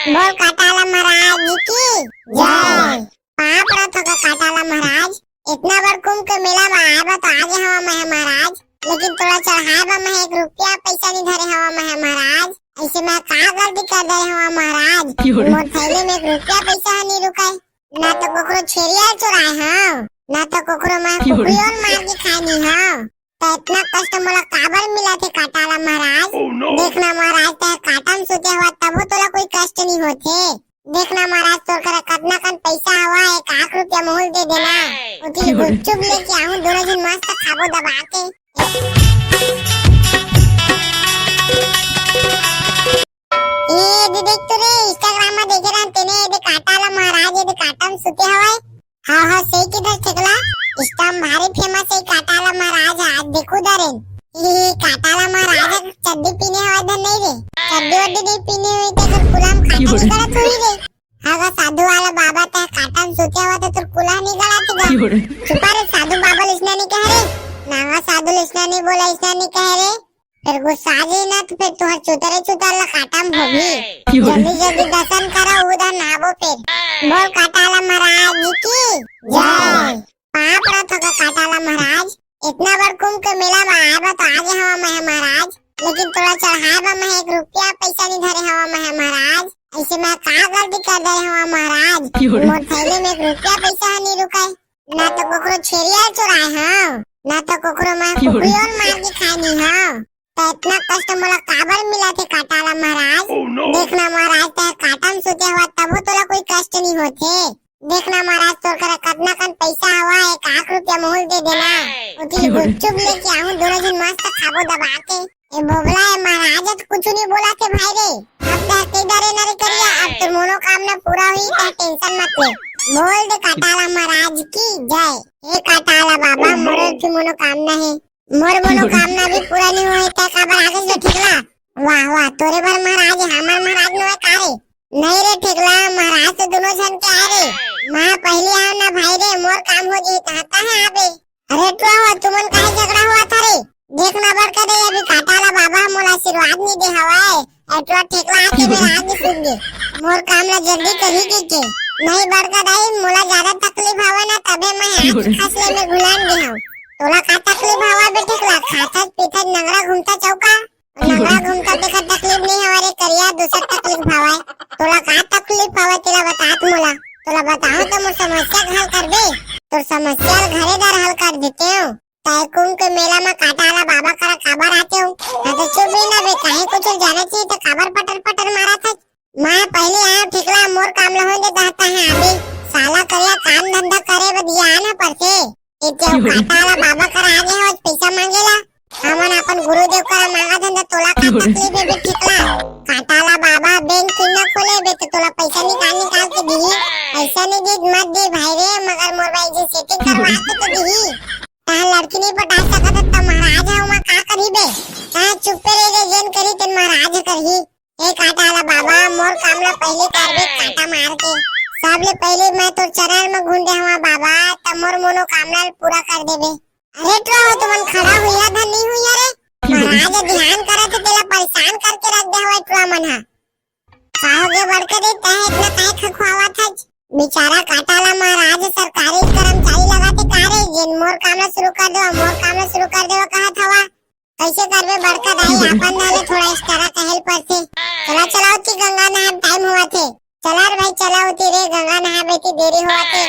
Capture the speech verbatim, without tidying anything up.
बोल काटाला महाराज जी की जय। पाँव परत हों काटाला महाराज, इतना बड़ कुंभ के मेला में आए बर तो आगे हवा मैं महाराज, लेकिन तोला चढ़ाए बर मैं एक रुपया पैसा नहीं धरे हवा मैं महाराज। ऐसे मैं का गलती कर दे हवा महाराज? मोर थैली में एक रुपया पैसा ह नहीं रुकाय, ना तो कोकरो छेरिया चुराए हव, ना तो कोकरो मैं कुकरी और मार के खाए नहीं हव। त इतना कष्ट मोला काबर मिलत हे काटाला महाराज? देखना महाराज, तैं काटा म सुते हवा तभो तोला कोई कष्ट नहीं होथे। देखना महाराज, तोर करा कतना कन पैसा हवा, एक आख रुपया मोल दे देना। उठी गुपचुप लेके आहूं, दोनों झन मस्त खाबो दबा के। ए दे देख तो रे, Instagram में देखे रहन तेने, ए दे काटाला महाराज, ए दे काटा म सुते हवय। हाँ, हाँ, सही किधर ठेकला, Insta म भारी famous हे काटाला महाराज, आज देखू दरेन। ए काटाला महाराज चड्डी पीने हवय धन नहीं रे, चड्डी वड्डी नहीं पीने हुई ते घर कुलाम काटा नहीं करत हुई रे। हाँ गा साधु वाला बाबा, तैं काटा म सुते हवा तो तोर कुला नहीं गला थी गा। चुपा रे, साधु बाबा ल इसना नहीं कह रे, नावा साधु ल इसना नहीं बोला, इसना नहीं कह रे। फिर गुस्सा जी ना तो फिर तुहर चुतरे चुतर ला काटा म होगी। जल्दी जल्दी दर्शन करा, उधर नहाबो फिर। बोल काटाला महाराज जी की जय। पाँव परत हों काटाला महाराज, इतना बड़ कुंभ के मेला में आए बर तो आगे हवा मैं महाराज, लेकिन तोला चढ़ाए बर मैं एक रुपया पैसा नहीं धरे हवा मैं महाराज। ऐसे मैं का गलती कर दे हवा महाराज? मोर थैली में एक रुपया पैसा ह नहीं रुकाय, ना तो कोकरो छेरिया चुराए हव, ना तो कोकरो मैं कुकरी और मार के खाए नहीं हव। त इतना कष्ट मोला काबर मिलत हे काटाला महाराज? देखना महाराज, तैं काटा म सुते हवा तभो तोला कोई कष्ट नहीं होथे। देखना महाराज, तोर करा कतना कन पैसा हवा, एक आख रुपया मोल दे देना। उठी गुपचुप लेके आहूं, दोनों झन मस्त खाबो दबा के। ए बोबला, ए महाराज तो कुछ नहीं बोला थे भाई रे। अब तैं कई डरे नरे करिया, अब तोर मनोकामना पूरा हुई, तैं tension मत ले। बोल दे काटाला महाराज की जय। हे काटाला बाबा, मोर की मनोकामना हे, मोर मनोकामना भी पूरा नहीं होय, तैं काबर आगे से ठेकला? वाह, वाह, तोरे बर महाराज, हमर महाराज नोहे का रे? नहीं रे ठेकला, महाराज तो दोनों झन के आए रे। मैं पहली आऊं ना भाई रे, मोर काम हो जी, तहां है आबे। अरे टुआ हो, तुमन काहे झगड़ा हुआ था रे? देख ना बड़का दे, अभी काटाला बाबा मोला आशीर्वाद नहीं दे हवाए। ए टुआ ठेकला आके मेरा आगे सुन दे। मोर काम ला जल्दी करी के के। नहीं बड़का दाई, मोला ज्यादा तकलीफ हवे ना, तबे मैं आज खसले में घुलान दे हूं। तोला का तकलीफ हवा बे ठेकला? खाथस पीथस नंगड़ा घूमता चौका। नंगड़ा घूमता देखा तकलीफ नहीं हवा रे करिया, दूसर तकलीफ हवा। तोला का तकलीफ हवा तेला बतात मोला। तोला बताऊं तो मोर समस्या हल कर दे। तोर समस्या घरे दर हल कर देते हो। तय कुंभ के मेला में काटाला बाबा करा काबर आते हो? मैं तो चुप भी ना बे, काहे कुछ जाना चाहिए तो काबर पटर पटर मारा था। मैं पहले आया ठेकला, मोर काम ला होने दहता है अभी। साला करिया काम धंधा करे बदिया आना पड़ते। इते काटाला बाबा करा आगे हो, पैसा मांगेला। हमन अपन गुरुदेव करा मांगा धंधा, तोला का तकलीफ है बे ठेकला? काटाला बाबा बैंक क्यों ना खोले बे, तो तोला पैसा निकाल निकाल के दी। पैसा नहीं दी मत दी भाई रे, मगर मोर भाई जी setting करवा के तो दी। तहां लड़की नहीं पटा सकत त महाराज ह ओमा का करही बे? तहां चुप्पे रह रे, जेन करही तेन महाराज ह करही। ए काटाला बाबा, मोर काम ला पहले करबे काटा मार के। सबले पहले मैं तोर चरण में घुंडे हवा बाबा, त मोर मनोकामना ल पूरा कर देबे। अरे टुआ हो, तुमन खड़ा हुई है धन नहीं हुई है रे? महाराज ध्यान करत हे, तेला परेशान करके रख दे हवा टुआ मन हा। का हो गे बड़का दे, तैं इतना काहे खखुआवत हच? बेचारा काटाला महाराज सरकारी कर्मचारी लगाते का रे, जेन मोर काम ला शुरू कर देवा, मोर काम ला शुरू कर देवा कहत हवा। कैसे करबे बड़का दाई, आपन नाले थोड़ा extra कहल पड़थे। चला चलाओ ची गंगा नहाए time हुआ थे। चला रे भाई, चला होती रे, गंगा नहा बेटी देरी हुआ थे।